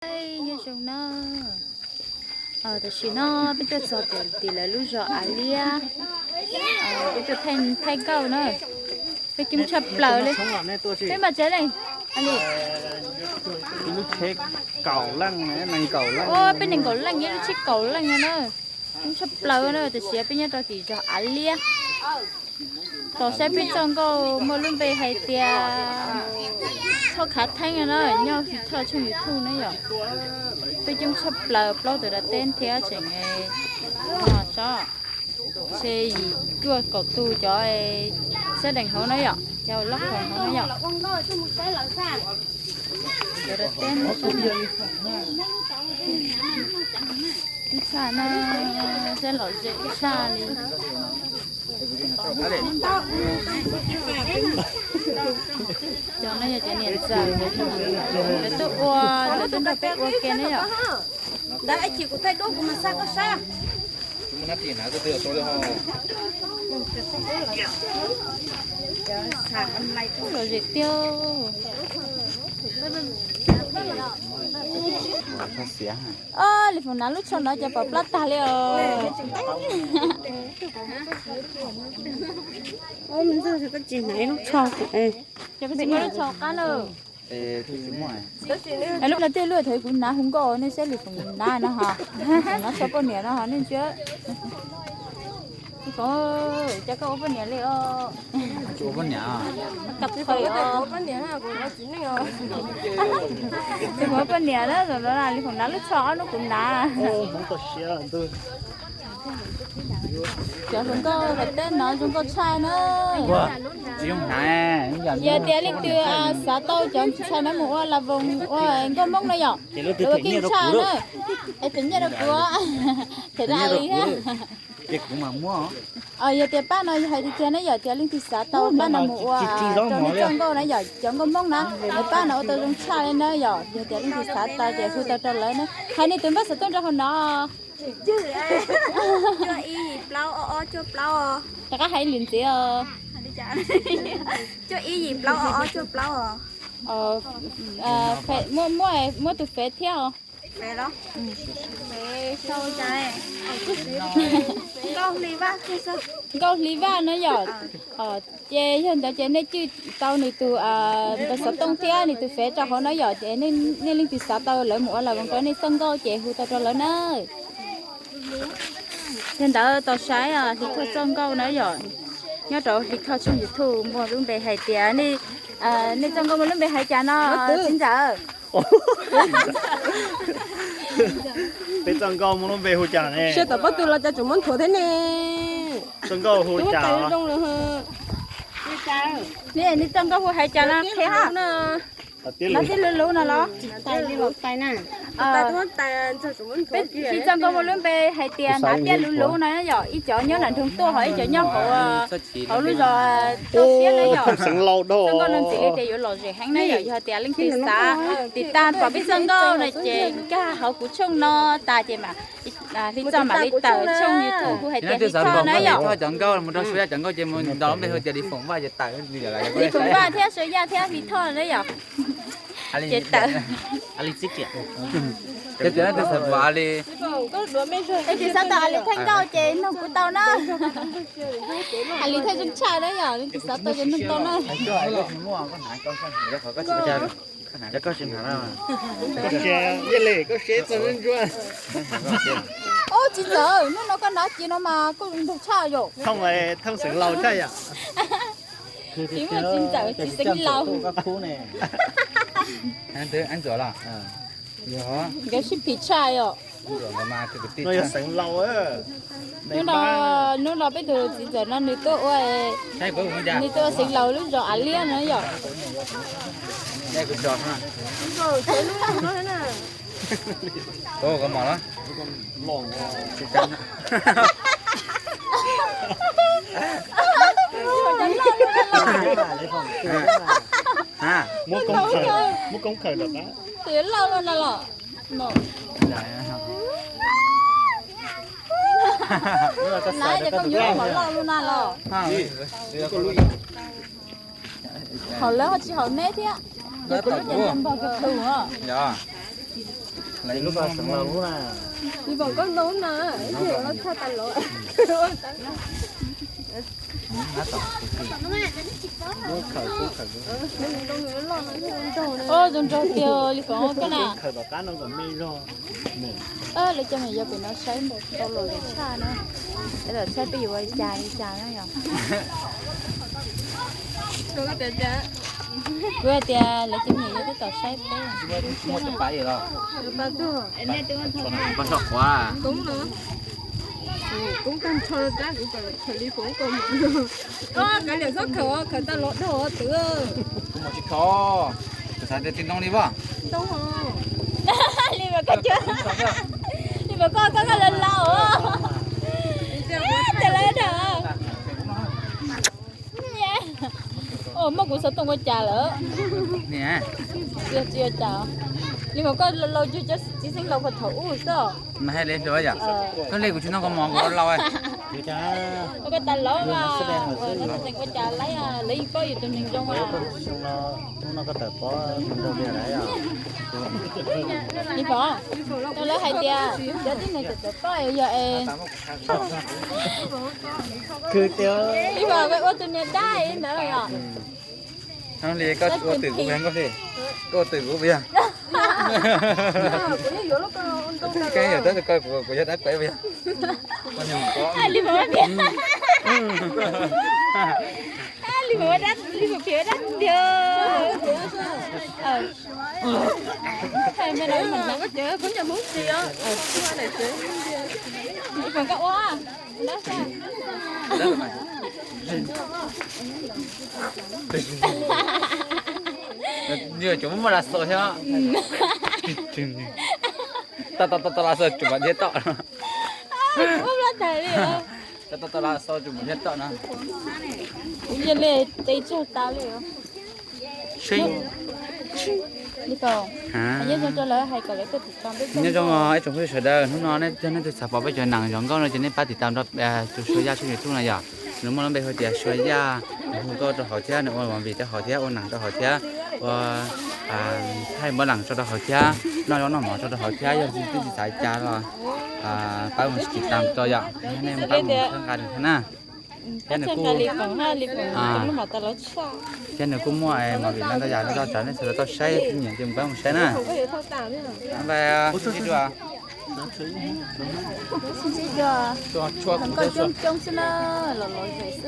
Nyob zoo na. Tam sim no peb tuaj txog tim lawv lub zos Av Liab, peb tuaj thaij nkauj na. Peb coob tshaj plaws li. Peb mas tsev leej li. Peb nees nkaum leej, ib lub tsheb kaum leej na. Coob tshaj plaws na, tam sim peb nyob rau tim zos Av Liab. Tos saib peb txoj nkauj muaj lub npe hais tias Thoj Khav Theeb na, nyob Hli Thoj tshooj YouTube na yom. Peb coob tshaj plaws plaub tug dab teb thiab tseem no tso. Ntshe yim cuaj kaum tug cov xab dees hauv na yom, cov loj khoom hauv na yom. Cov dab teb no, ib txhaj no saib lom zem tshaj li. Cov no yog cov niam ntxawm, lawv tuaj ua, lawv tuaj nrog peb ua ke na yom. Lom zem tiag. Li Foom Nav lub tsho no ces pom plab tag li os. Ces koj tsis muaj lub tsho qab lawm. Lub no twb luaj thaum kuv hnav hu nkauj nej saib Li Foom hnav no ho. Hnav tsho poj niam no ho nej ntsia. Li Foom, cas koj ua poj niam li os? Li Foom ua poj niam na, zaum no Li Foom hnav lub tsho ob hnub kuv hnav. Cov hluas nkauj lawv teb no zoo nkauj tshaj na. Yog tias leej twg xav tau cov ntxhais no mus ua las voos ua nkauj Hmoob no yom, lawv ua keej tshaj na. Es them nyiaj rau kuv, them rau Alis thiab. Yog tias pab no hais tiag tiag na, yog tias leej twg xav tau pab no mus ua rau nej txoj nkauj na yom, cov nkauj Hmoob na, lawv pab no ua tau zoo tshaj li na yom. Yog tias leej twg xav tau ces hu tau rau lawv na. Hais nej tus npawb xov tooj rau hauv no. Cuaj ib yim plaub ob ob cuaj plaub os. Rov qab hais ib lwm ntxiv os. Cuaj ib yim plaub ob ob cuaj plaub os. Muab, muab tus fev thiab os. Fev los? Fev sau cas? Nkauj Hli Vaj no yom. Ces yog ntawd ces nej cwj tau nws tus npawb xov tooj thiab nws tus fev rau hauv no yom, ces nej leej twg xav tau lawv mus ua las voos rau nej txoj nkauj ces hu tau rau lawv na. Yog ntawd tau saib Hli Thoj txoj nkauj na yom, nyob rau Hli Thoj tshooj YouTube muaj lub npe hais tias, nej txoj nkauj muaj lub npe hais cas no txiv ntxawm? Peb txoj nkauj muaj lub npe hu cas ne? Sawv tom pob tw los cas tseem muab nthuav thiab ne? Txoj nkauj hu cas? Nej txoj nkauj hu hais cas no qhia ha. Hnav tiab luv luv no los? Peb txoj nkauj muaj lub npe hais tias hnav tiab luv luv no yom, ib cov nyob nram nroog tuaj ho ib cov nyob hauv, hauv lub zos tuaj thiab na yom. Txoj nkauj no ntxim li tias yuav lom zem heev na yom, yog tias leej twg xav tiv tag pom peb txoj nkauj no ces nkag hauv kuv tshooj no tas ces mam li txog mam li tawm tshooj YouTube hu hais tias Hli Thoj na yom. Cov nkauj mus rau Suav cov nkauj ces mus ntaus npe hu tias Li Foom Vaj ces tawm. Li Foom Vaj thiab Suav Yaj thiab Hli Thoj na yom. Ces tawm. Ces txhob tau Alis thaij nkauj ces nug kuv tau na. Alis thaij zoo tshaj na yom, leej twg xav tau ces nug tau na. Ub, txiv ntxawm, hnub no koj hnav cia no mas koj zoo nraug tshaj yom. Thooj xeev laus tshaj yom. Tsis muaj txiv ntxawm txiv xeev laus. Nkawd sib phim tshaj yom. Hnub no peb tus txiv ntxawm no nws tuaj ua, nws tuaj ua xeev laus lub zos Av Liab no yom. Muab koob khawm, muab koob khawm rau qab. Twb loj loj no los. Lawv cov koj yuav mov loj loj na los. Haum lawv ho tsis haum neb thiab. Ces kuv lub cev npog kawg tus os. Lub pas seev los lub na. Ib pom koj ntoo na, los tshaj tas los. Ntoo nraug tiag li pom koj na. Lawv coj me yog pem no saib npaum tau los tshaj na. Lawv saib peb yuav ua li cas li cas na yom. Kuv hais tias lawv cov niam yog twb tau saib peb. Koob tag nrho rab kuv kawm li foom koj mus. Koj kav liam txhob khaws, khaws tau los dhau twv. Kuv mus tsis kho, kuv xav tias tsis ntoo li vas. Ntoo li mas koj, li mas koj koj koj los laus. Ces lawv dhau. Muaj kuv xov tooj ua cas lawm? Tsis ua cas. Li mas koj laus cuag cov txiv xeeb laus puag thaum ub xwb. Mas hais li ntawd yom. Koj li kuv tsis ntoo koj mov kuv laus. Koj tas laus mas ua cas laib, lawv yeej paub yus tus neeg zoo mas. Li pom, tau lawv hais tias cov tib neeg tawm tawm poj yog es. Li pom ua tus niam dab ntawd yom. Li koj ua twm kuv, koj ua twm kuv puas yog? Koj yog tab kuv, kuv yog dab kuv puas yog? Li pom, li pom dab, li pom phiv dab ntiag. Li pom koj ua. Nws tseem muaj muaj las xaus thiab. Tau tau tau las xaus tsuas mam dhia tom. Tau tau tau las xaus tsuas mam dhia tom no. Yog li tes tsawg tas li. Nyob zoo ib tsoom phooj ywg sawv daws, hnub no nej yog nej tus xav pom peb cov neeg zoo nkauj no ces nej pab tiv tam nrog tus Suav Yaj tshooj YouTube no yom. Nws muaj lub npe hu tias Suav Yaj, nws hu nkauj rau hauv thiab nws ua movie rau hauv thiab ua neeg rau hauv thiab ua thaij npab lees tso rau hauv thiab noj zaub noj mov tso rau hauv thiab. Yog twb tsis xav cas los pab mus tiv tam tso yom, nej pab mus txhawb nqa nws thiab na. Thiab nws kuj, thiab nws kuj muaj movie no ntau yam no tso nej sawv daws tau saib nyiam ces mus pab mus saib na. Nkauj coob coob xwb na, los los zem xwb.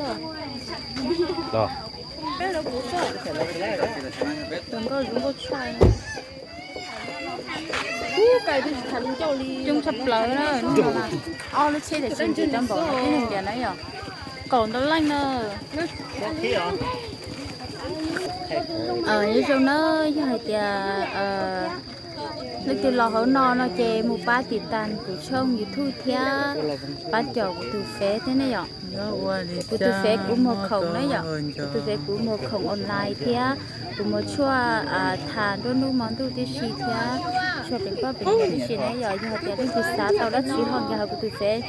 Tus nkauj zoo nkauj tshaj. Coob tshaj plaws na, ob lub tsheb tias tsis ntim tau npaum no tib neeg tias na yom. Kaum ntau leej na. Nyob zoo na, yog hais tias leej twg los hauv no no ces mus pab tiv tam kuv tshooj YouTube thiab pab caum kuv tus Fev thiab ne yom. Kuv tus Fev kuv muag khoom na yom, kuv tus Fev kuv muag khoom online thiab kuv muag tshuaj tham nruab hnub hmo ntuj tib si thiab tshuaj peev poj peev yawm tib si na yom. Yog hais tias leej twg xav tau dab tsi ho nkag hauv kuv tus Fev,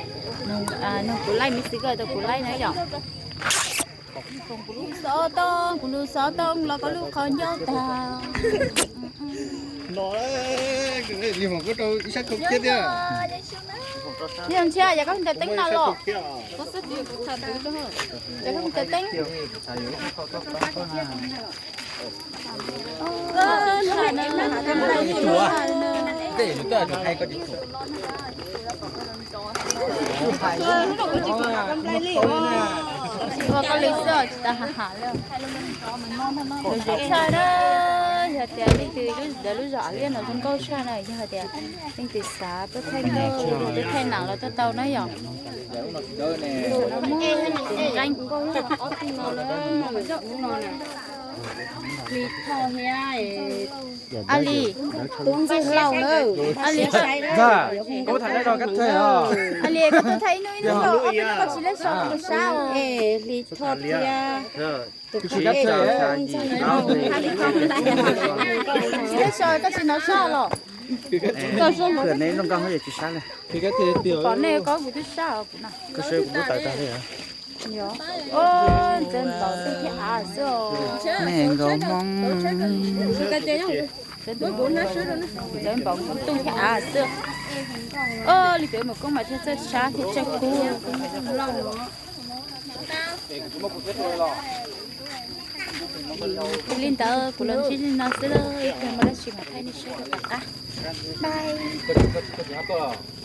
nug kuv laij, Messenger tau kuv laij na yom. Kuv lub xov tooj, kuv lub xov tooj los koj lub qhov ncauj tag. Li mas koj rau ib sab khau kiag tiag. Yog ntshe yog koj ntaus teeb no los. Yog koj ntaus teeb. Ua koj li xwb tsis tas ha ha li. Zoo tshaj na, yog tias leej twg lub zos Av Liaj no zoo nkauj tshaj na, yog hais tias leej twg xav tuaj thaij nkauj tuaj thaij nam los tuaj tau na yom. Tus nqeeb. Li tho thiab. Ali. Tub Ntxwg Lauj na. Ali. Ali, koj tuaj thaij ib hnub ib hnub los ob peb hnub koj tsis lej so kuv sab os. Li tho thiab. Tus kab thej. Tsis lej so koj tsis hnov sab los. Koj zoo. Pom nej koj kuv twb sab os kuv no. Koj sab kuv kuj tawm tag li. Yog. Ntxeev ntaus twj thiab av xwb os. Nej nkaus hmoob. Ntxawm npaum nkaus tooj thiab av xwb. Oj, li pem mus koob mas thiaj txawj sab thiab txawj kub. Li ntawd kuv los ntsib li no xwb, ib pliag muaj dab tsi mam thaij nej saib rau tom qab. Bye.